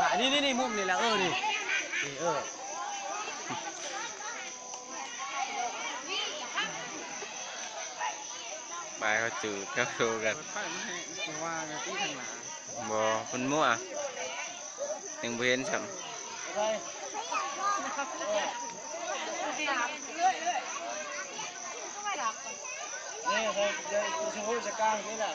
ອັນນີ້ ນີ້ ນີ້ ມຸມນີ້ແຫຼະ ເອີ ນີ້ ນີ້ ເອີ. ບາຍເຂົາຈື່ກັບໂທກັນ. ເປີດໄຟມັນແຮງ ເພາະວ່າມັນຕິດທາງໜ້າ. ບໍ່ ມັນມົວ ຍັງບໍ່ເຫັນຊ້ຳ. ນີ້ ໃສ່ ໃສ່ ໃສ່ກາງນີ້ແຫຼະ.